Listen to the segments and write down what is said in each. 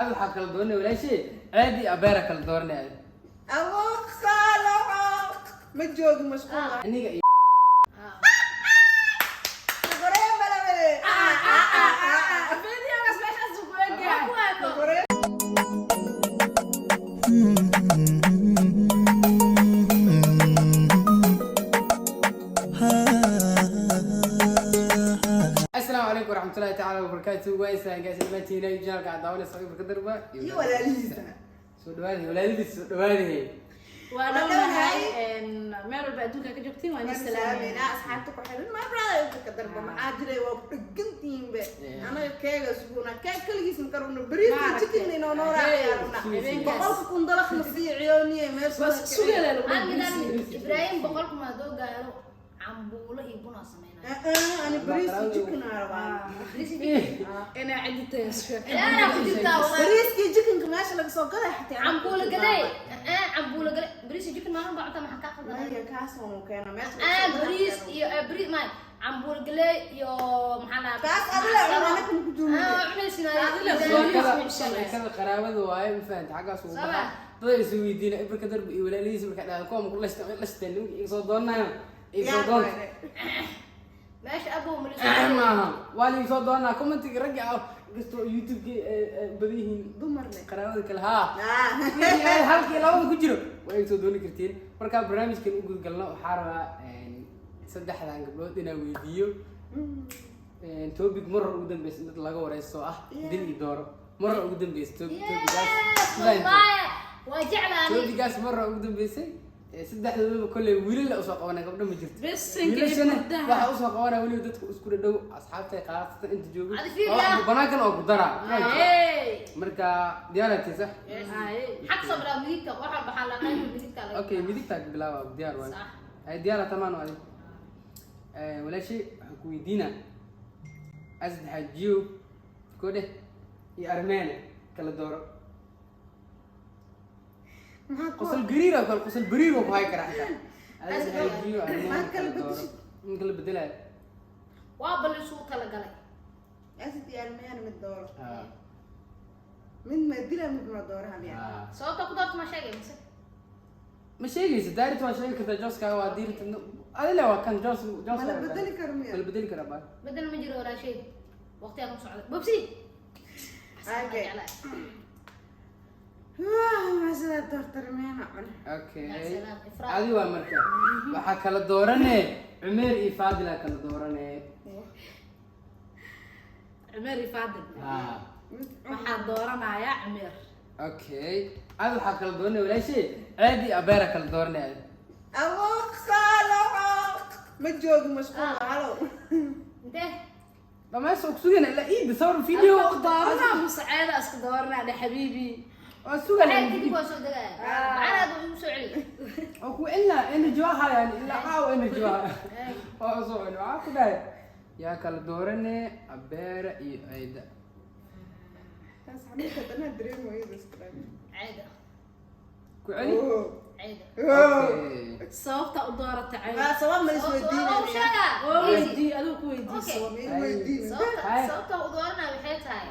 Waxaa kala dooranay walaashay Ceedi, Abeera kala dooranay. Awoqaalo ma joogi, mashquul. Aniga iyo Sokorey malabe. Videogaas meeshaas ku egyahay. Sokorey. Asalaamu calaykum waraxmatullahi tacaala wabarakaatu. Waa islaan gaas dhamaantiina iyo channelka aad daawanaysa Ibarka Darba. Iyo walaalihiisa. Soo dhawaada walaaladiis, soo dhawaada. Waa dhownahay, meel walba adduunka ka joogtiin waa waan idin salaameynaa. salaameynaa asxaabta ku xiran my brother Ibarka Darba. Maxaa jiray, waa ku dhegantihiinbe. Anaga keega suguna, keeg kaligiis ma karabno, bariis iyo Maaragtay. chicken inoo noo raaciyaruna. Habeenkaas. 100,000 dalaqna sii ciyooniye meesha. Bas sugeeda lagu Hal mid, hal mid. Ibraahim 100,000 hadduu gaaro, cambuulo iyo bunaa sameynaya. Ani bariis iyo chicken aa rabaa. Inaa cidi tahay. Ciyaara ku jirtaa wallahi. Bariiskii chickenka meesha laga soo gaday xataa. Cambuulo galey, cambuulo galey, bariis iyo chicken maalin baa cuntaa, maxaa kaa qaldan? Maya, kaasoo keena meesha laga soo gaday. Bariis iyo bariis may cambuulo galey iyo maxaa la Kaas adila cuna, anaka ma ku joogin. Cunaysin. Adila. Sheekada Gooni. Sheekada qaraabada waaye, ma fahanta? Xaggaas ugu Sama. baxa dad ay soo weydiina Ibarka Darba iyo walaalihiisa. Markaa dhahda kuwa ma ku lashteen, lashteen nimanka iga soo doonanayo, iga soo doonta. Meesha abow malis. Maaha, waa la soo doonaa commentiga ragga ah, inkastoo youtube-ki badan yihiin Dumarne. qaraabada kale haa. Wixii ay halkii labada ku jiro waa iga soo dooni kartiin. Markaa barnaamijkan u gudgalno, waxaa rabaa saddexdan gabdhood inaan weydiiyo topic mar hore ugu dambeysa in dad laga wareysto oo ah dil iyo dooro. Mar hore ugu dambeysay topigaas. Yes, wallahi waa jeclaani. Topigaas mar hore ugu dambeysay. Saddexdoodaba kolley wiilal usoo qabanay, gabdho ma jirto. Bisinka iyo Wiilashana burdaha. waxaa usoo qabanaya weliba dadka isku dhadhow, asxaabta qaasatan inta joogo. Adi fiiri Waa wax ah. banaankan oo ku daraa. Hey. Marka diyaarati sax? Haye. Xag soo bilaab, midigta wax walba waxaa la qayb midigta laga. Okay, midigtaa ka bilaaba, diyaar waay. Sax. Ay, diyaara tamaan adi. Walaashay, waxaan ku weydiinaa Asad Xaajiyo kodhe iyo Armeene kala dooro. Qosol gariir oo kale, qosol bariir oo ku hay karaa xitaa. Asad Xaajiyo, Armeene Maxaad kala kala dooro. bedeshid? In kala bedelaayo. Waa bal isugu talagalay. Asad iyo Almeena mid dooro. Ah, mid ma dila, mid ma dooraha miya? Ah. Sababta ku doorta ma sheegay mise? Ma sheegaysa, daarit waa sheegi kartaa, jooskaaga waa diirta adile, waa kan joos joos. Ma la bedeli karo miya? Ma la bedeli karaa baa. Bedel ma jiro walaashay, waqtigaa ku socda bobsi. Okay. Ma sidaa doorta Armeena cun. Okay. Ya salaam, Ifraax. Adi waa marka waxaa kala doorane Cumeer iyo Faadila kala doorane. Cumeer iyo Faadil. Ha. Waxaa dooranayaa Cumeer. Okay, adi waxaa kala dooranay walaashay Ceedi, Abeera kala dooranay adi. Awoqaalo ma joogi, mashquul halow. Intee? Dhamaysta oo kusugayna ilaa iida sawir video. Dooranaa muse ceeda iska dooranaa dhe xabiibi. Waa sugana. Maxay kadib waa soo degaya macanaad igu soo celi. Oo ku celina, energy waa hayaan ilaa caawa, energy waa waa usoo celin. Waxaa ku dhahay yaa kala doorane Abeera iyo Ceeda? Taas xanuunka tanaa dareemayada isku dhaaf. Ceeda. Ku celi. Ceeda. Okay. Sababta u doorata ceeda? Waa sabab ma Waa u isweydiinaya? sheegaa. Waa Easy. weydii, adigu ku weydiiso. Okay. Ma isweydiin. Sababta Hay. sababta u dooranaa waxay tahay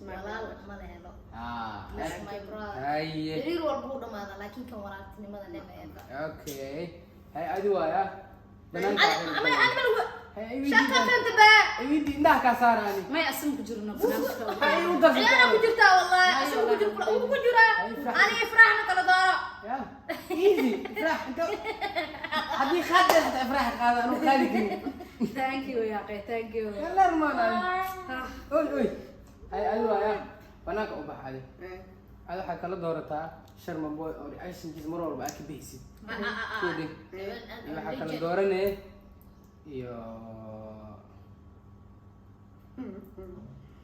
walaal ma la helo. Ah. That's my brother. Haye. Xiriir walba u dhamaada, laakiin kan walaaltinimada never ever. Okay, hay, adi waaya banaanka. Ama ama lagu Hay, ay weydii. Shaka fanta baa. Ay weydii, indhaha kaa saara ani. May asin ku jirno barnaamijka. Hay, u darsato. Ciyaara ku jirtaa wallahi, asigu ku jiro, uu ku jiraa. Ay, Ifraax. Ani Ifraaxna kala dooro. Ya easy, Ifraax inta haddii qaadeen xataa Ifraax qaada, anuu qaadi karin. Thank you yaaqe, thank you. Yalla rumaan ani. Oy oy, hay, adi waaya banaanka u bax adi. Adi waxaa kala doorataa Sharma Boy oo reactionkiisa mar walba aad ka bixisid kuwa iyo waxaa kala dooranee iyo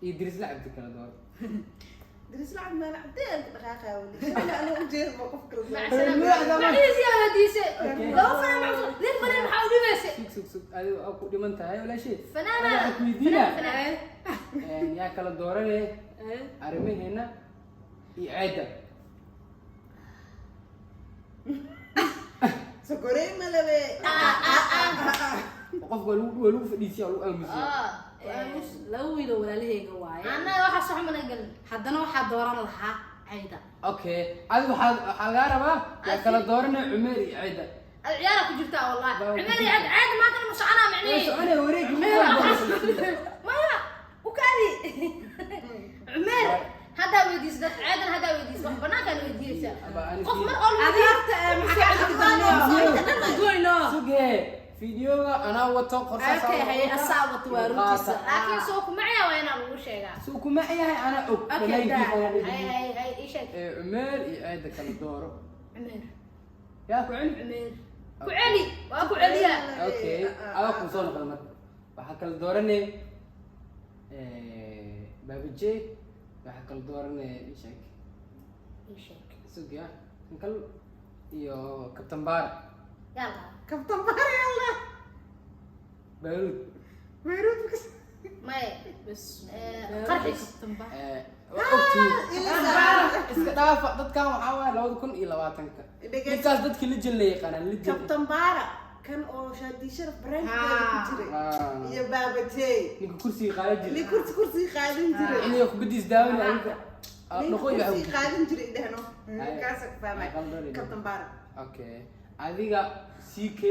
Dirisla Cabdi kala dooro. Diris lacag meel cabdeen ka dhaqaaqaya weli. Shalay anuu ujeeda ma qof kala soo. Magaciisa yaa weydiisay. Okay. Laba fanaan maxaa nin fanaan maxaa u dhibaysay? Sug sug sug, adiga waa ku dhiman tahay walaashay. Fanaana. Waxaan ku weydiinaa Fanaan. Yaa kala dooranee arrimaheena iyo Ceedda? Sokorey malabe. Qofka waa lagu fadhiisiya, waa lagu aamusiya. Laba wiil oo walaalahayga waaye. Annaga waxaa sax mana gelin. Haddana waxaa dooran lahaa Cayda. Okay, adiga waxaa lagaa rabaa yaa kala dooranaya Cumeer iyo Cayda. Ad ciyaara ku jirtaa wallahi. Baa ku Cumeer iyo Cayda, Cayda maanta ma soconaa Way macnihi. soconaya wareeg. Maya, u kaadi. Cumeer haddaa weydiiso dad, Caydan haddaa weydiiso, wax banaankaan weydiiyeysa. Aba ani Qof mar oo Adi horta maxaa ka goyno? Sugee, videoga anaa wato qorshaas. Okay, haye, asaa wato, waa runtiisa. Laakiin soo kumacya waa inaa lagu sheegaa. Suu kuma yahay, anaa og. Okay, Dhammaantiis daa. anaa Hay dhigi. hay hay, ii sheeg. Ee, Cumeer iyo Cayda kala dooro. Cumeer. Yaa ku celi? Cumeer ku celi, waa ku celiyaa. Okay, adaa kuu soo noqda. Marka waxaa kala dooranay Baaba J, waxaa kala dooranay, ii sheeg. Ii sheeg. Sugya kan kal iyo Kabtan Baara. Yalla. Kabtan Baara, yalla. Baaruud. Beirut kas. Maya. Bas. Qarxis. Waa ogtihiin, iska dhaafa dadkan. Waxaa waaye 2020-ka ninkaas dadkii legend la yaqaanaan, legend. Kabtan Baara kan oo Shaadi Sharaf barnaamijkeeda ku jiray iyo Baaba J. Ninka kursiga qaadan Li jiray. kursi qaadan jiray. Xilliga kubadiis daawanaya ninka. Ninka Noqo iyo kursi waxa. qaadan jiray dhehno. Ay. Kaasa ka fahmay. Ay, qaldan. Kabtan Baara. Okay, adiga CK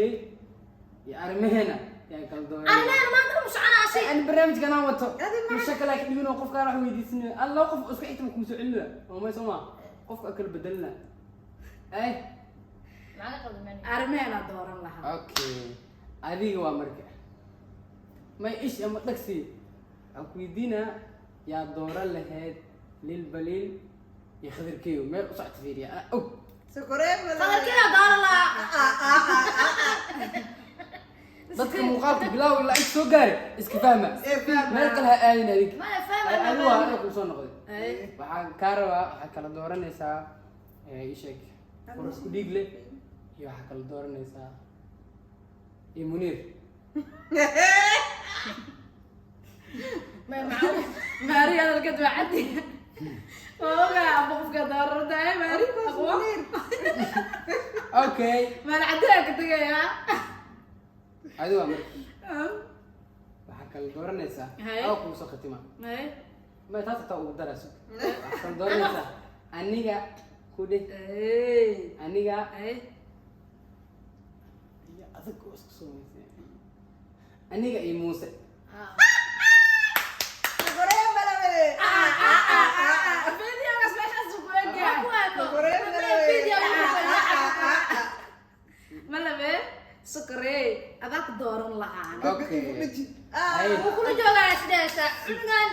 iyo arrimaheena yaa kala dooranay. Arrimaheena maanta ma soconaa si. Ani barnaamijkan aan wato. Adi ma- Mushakala ka dhigin oo qofkaan wax weydiisanayo an laba qof oo isku xigta ma kuma soo celina oo may soo ma qofka kala bedelina ay. Maxaa ka qaldan macnihi? Arrimaheena dooran lahaa. Okay, adiga waa marka may ish ama dhagsi waxaan ku weydiinaa yaa dooran lahayd Lil Baliil iyo Khadirkeyo? Meel u socota fiiriya, anaa og. Sokoree. Qadarkeeda dooran lahaa. Dadka muuqaalka bilaaw ilaa inta soo gaaray iska fahma. Ee, fahma. Meel kale ha aadin adig. Maya, fahma. Adigu waa adiga kuu soo noqday. Ay. Waxaan kaa rabaa, waxaa kala dooranaysaa ii sheeg Qurux ku dhiig leh iyo waxaa kala dooranaysaa iyo Muniir. Maya, maxaa Maari hadalkeed waa caddi. Waa ogaa aba qofka doorantahay Maari. Aqwa. Okay. Maari caddi aa ka tegayaa. Adigu waa marka waxaa kala dooranaysaa Haye. aw kugu soo khatima. Ay. Ma taas hataa ugu darayso, waxaa kala dooranaysaa aniga ku dheh. Ay. Aniga Ay. iyo adag oo isku soo weysay, aniga iyo Muuse. Sokoree malawe. Videogaas meeshaas ku egyahay. Sokoree malawe. Video. Malabe sokorey adaa ku dooran lahaa. Okay. Haye. Wuu kula joogaa sidaasa cunugan.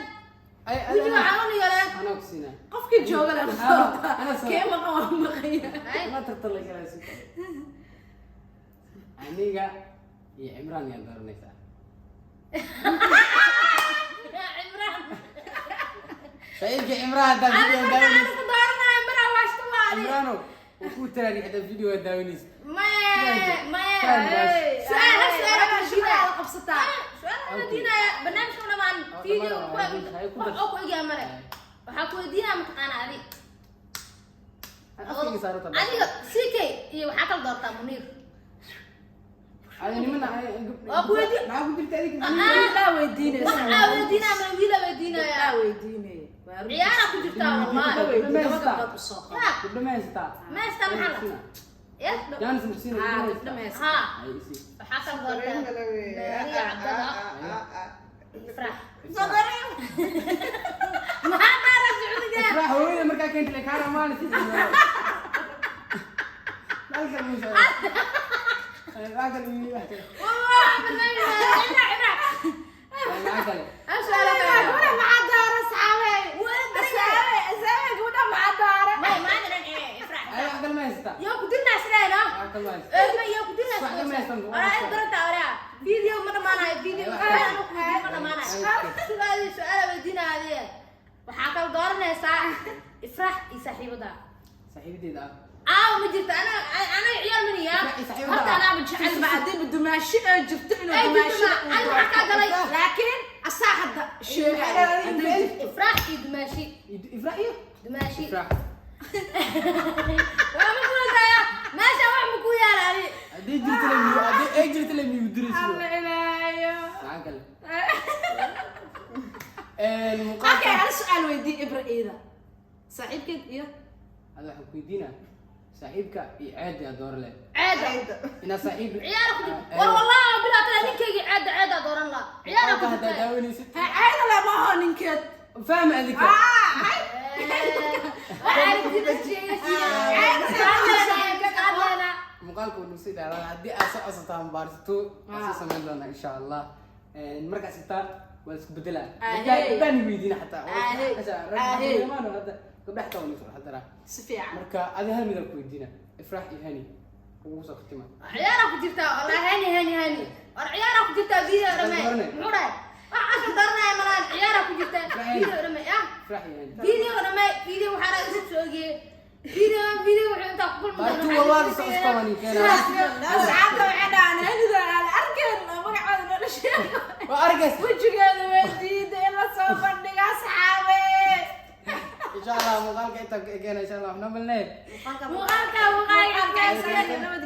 Ay, Wejiga canon iyo leh. Anaa ku siinaa. Qofkii jooga la doorta. Anaa soo- Kee maqan waa maqanya. Hay. Ma tartan la galaa si aniga iyo Cimraan yaa dooranaysaa? Cimraan. Saciidka Cimraan haddaa Ani video marka daawanaysa. aan ku dooranayo maraa waashta waa adi. Cimraano wuu kuu tiraani hadaa video waa daawanaysa. Maya, maya. Faham, guys. Su'aal, hal su'aal aan ku Shaqada weydiinaya. qabsataa. Su'aal aan weydiinaya, barnaamijka dhamaan Oh, video dhammaan ku waa- hay ku wax dar. oo ku egyaa male. Waxaa ku weydiinaya mataqaana adi. Afkayga saarata. Adiga CK iyo waxaa kala doortaa Muniir. Adi nimana Waa ku weydiin- maxaa ku jirta adiga? Gabdhaa weydiinaysa. Waxaa weydiinaya male, wiila weydiinaya. Gabdhaa weydiinaya. Waa runtii. Ciyaara ku jirtaa wallahi. Gabdhaa weydiin. Laba gabdhood u soo qabo. Ha, Gabdho ma haysataa? ma haystaa maxaa la? Ya? Jaanis ma kusiina? Ah, gabdho gabdho ma ma haysataa? haysataa. Ha, Ay, isii. waxaa kala doortaa Maariya Cabdalla Ifraax. Sokoree. Maxaa qaara Sacuudiga? Ifraax hooyada markaa keentay kaa ramaani si halkan muu socdaa. Ay, wax kale ii- wax kale. Waa barnaamij Ifraax, Ifraax. Ay, maxaa kale? Hal su'aal oo kale. Gabadha maxaa doora saxaabe? Waa Asaabe, asaabe gabadha maxaa doora? May maanta dhan Ifraax. Ay, wax kale ma haysataa? Yoo ku dirnaa sidayno. Wax kale ma haysataa? Eegma yoo ku dirnaa. Wax kale ma haystaan. Waraa in daranta waraa. Video ma dhamaanayo, video su'aal ku weydiin ma dhamaanayo. Su'aal su'aal weydiinayo. Waxaa kala dooranaysaa Ifraax iyo saaxiibada. Saaxiibadeeda ah. Aaw ma jirto, ana ana ciyaal maniya. Ifraax iyo saaxiibada Horta ah. anaa jecel Ma haddii dumaashi ay jirto inuu Ay jirto, dumaashada ma- ay waxaa kaa galay. Laakiin asaa hadda sheegaya. Hadday jirto. Ifraax iyo Dumaashi. Ifraax iyo? Dumaashi. Ifraax. Waa ma kulantaaya. Meesha wax ma ku yaala ani. Haddii jirto la miyu, haddii ay jirto la miyu diraysiyo. Alla ilaayo. Maxaa kale? Okay. Muuqaalka Hal su-aal weydii Ibra iida saaxiibkeed iyo Hada waxaan ku weydiinaa, saaxiibka iyo ceedi aa doora leh? Ceeda. Ceeda. Inaa saaxiib Ciyaara ku jirta. War wallahi bilaa tala, ninkaygii ceeda, ceeda dooran lahaa. Ciyaara ku Muuqaalka haddaa jirta. daawanaysid. Ha, ceeda le maaho ninkeed. Fahmi adika. Waxaa aragtida sheegaysa. Muuqaalka wuu nusii dheeraada. Haddii aad soo codsataan part 2 waan soo samayn doonaa, insha Allah. Markaas intaa waa isku bedelaa. Ahey. Gabdhahan weydiina xataa. Ahey. Ahey. Hadda gabdhaha xataa waa nusoo xadaraa. Si fiican. Marka adi hal midaan ku weydiina, Ifraax iyo Hani ugu soo khatima. Ciyaara ku jirta wallahi. Hani, hani, hani. War ciyaara ku jirta, video dhamay. Dooranay. Muxuu dhahay? Wax asal daranaya malahan. Ciyaara ku jirta, video dhamay ah. Ifraax iyo Hani. Video dhamay, video waxaa laga soo ogiyey video, video wuxuu intaa ku kulmi Part doona. 2 wallahi soo cusbaan keena. Asxaabta waxay dhahaan hanida aan arkeen oo magacooda noo sheego. Waa arkaysa. Wejigeeda way diiday in la soo bandhiga, asxaabe. Insha Allah muuqaalka intaan ka egeena, insha Allah waxna malneed. Muuqaalka muuqaalka. Nabadgelyo.